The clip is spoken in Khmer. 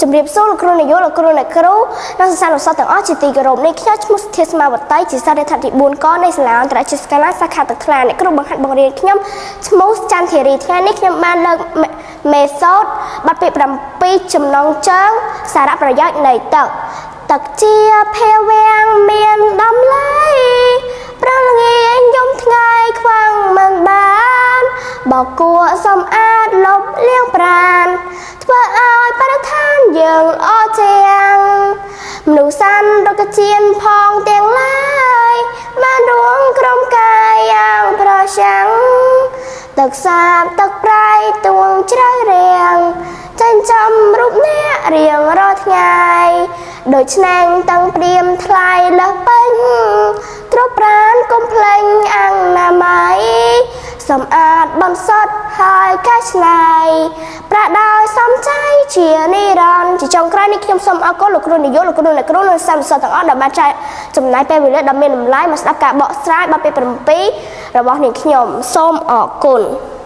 ជំរាបសួរលោកគ្រូនាយកលោកគ្រូអ្នកគ្រូនិងសិស្សានុសិស្សទាំងអស់ជាទីគោរពនេះខ្ញុំឈ្មោះសុធាស្មាវតីជាសិស្សរដ្ឋទី4កនៃសាលាអន្តរជាតិស្កាឡាសាខាទឹកថ្លាអ្នកគ្រូបង្ហាត់បង្រៀនខ្ញុំឈ្មោះច័ន្ទធីរីថ្ងៃនេះខ្ញុំបានលើកមេសូតបទពី7ចំណងជើងសារៈប្រយោជន៍នៃទឹកទឹកជាភាវៈមានតម្លៃប្រលងាយយំថ្ងៃខ្វាំងមិនបានបគួរសំអាតលុបលាងប្រានធ្វើឲ្យបរិស្ថានយើងល្អជាងមនុស្សសានរុក្ខជាតិផងទាំងឡាយបានរួមក្រុមកាយយ៉ាងប្រចាំងទឹកសាបទឹកប្រៃទួងជ្រៅរាងចិញ្ចឹមរូបអ្នករៀងរាល់ថ្ងៃដូច្នេះតាំងព្រាមថ្លៃលើសពេញទ្រប្រានកុំភ្លេងអនាម័យសម្អាតបន្សុទ្ធហើយកែច្នៃប្រាក់ដោយសំចៃជានិរន្តរ៍ជាចុងក្រោយនេះខ្ញុំសូមអរគុណលោកគ្រូនាយកលោកគ្រូអ្នកគ្រូនិងសិស្សនិស្សិតទាំងអស់ដែលបានចែកចំណាយពេលវេលាដ៏មានតម្លៃមកស្ដាប់ការបកស្រាយបទពី7របស់នាងខ្ញុំសូមអរគុណ។